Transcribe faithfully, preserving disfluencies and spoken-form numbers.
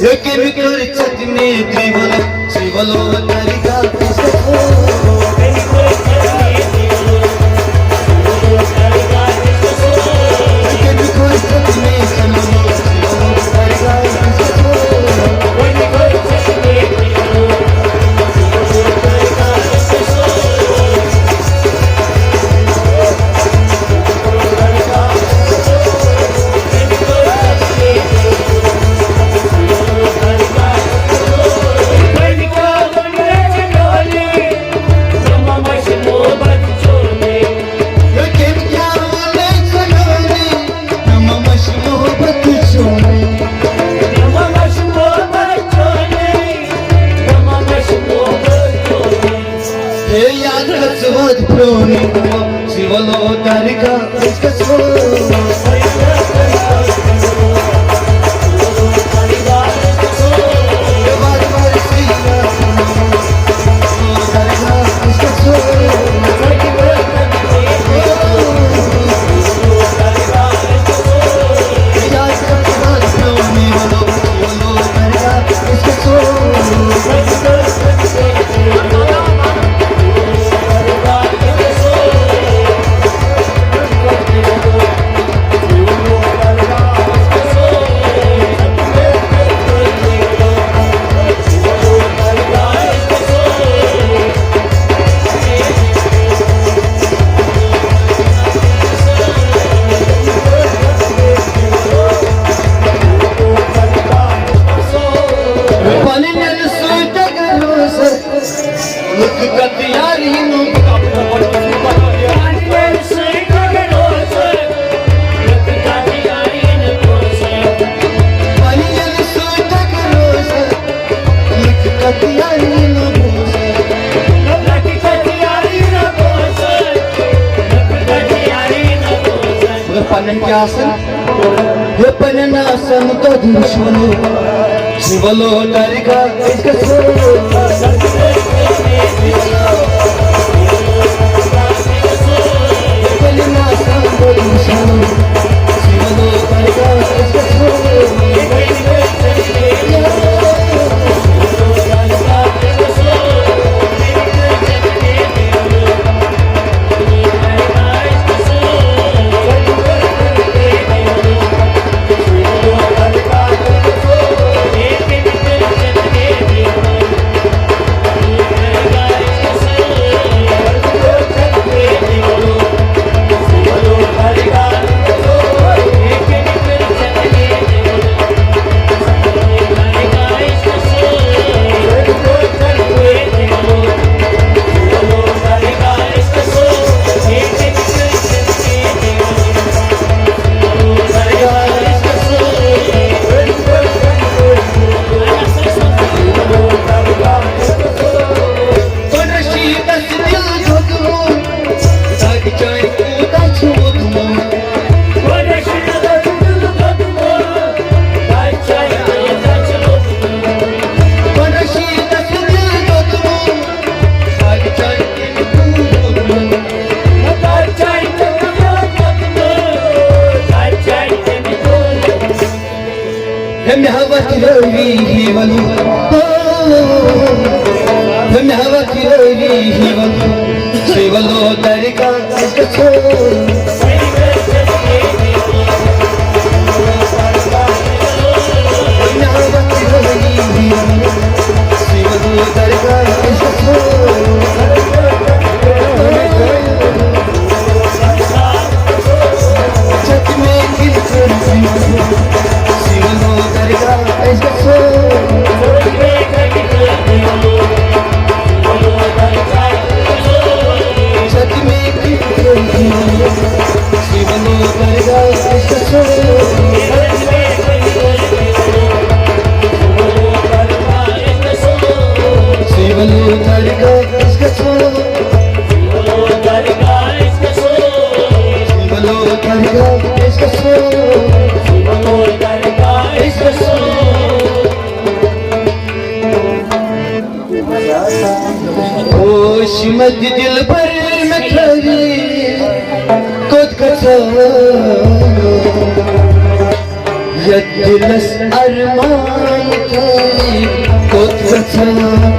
ییٚتہِ مےٚ کٔر ژےٚ تہِ مےٚ تہِ وَلہٕ، ژٕ وَلو درگاہ أسۍ گژھو۔ ییٚتہِ مےٚ کٔر ژےٚ تہِ مےٚ تہِ وَلہٕ، ژٕ وَلو درگاہ أسۍ گژھو۔ ہے یاد کر ژٕ ووت برٛونٛہہ، ژٕ وَلو درگاہ أسۍ گژھو۔ پنٕنٮ۪ن سۭتۍ اگر روزٕ، لُکھ کتھ یار یِنُک۔ پنٕنٮ۪ن سۭتۍ اگر روزٕ، لُکھ کتھ یار یِنُک۔ مگر پنٕنٮ۪ن کیٛاہ آسان؟ ہے پنٕنٮ۪ن آسان دۄدٕرۍ شولہٕ، شولہٕ درگاہ أسۍ گژھو۔ ہے پنٕنٮ۪ن آسان دۄدٕرۍ شولہٕ، شولہٕ درگاہ أسۍ گژھو۔ ہمہِ ہوا تہِ رٲوی ہی ولو۔ ہمہِ ہوا تہِ رٲوی ہی ولو۔ سُے ولو درگاہ أسۍ گژھو۔ ہمہِ ہوا تہِ رٲوی ہی ولو۔ سُے ولو درگاہ أسۍ گژھو۔ دِلس ارمان کٔرِتھ کوٚت گژھان؟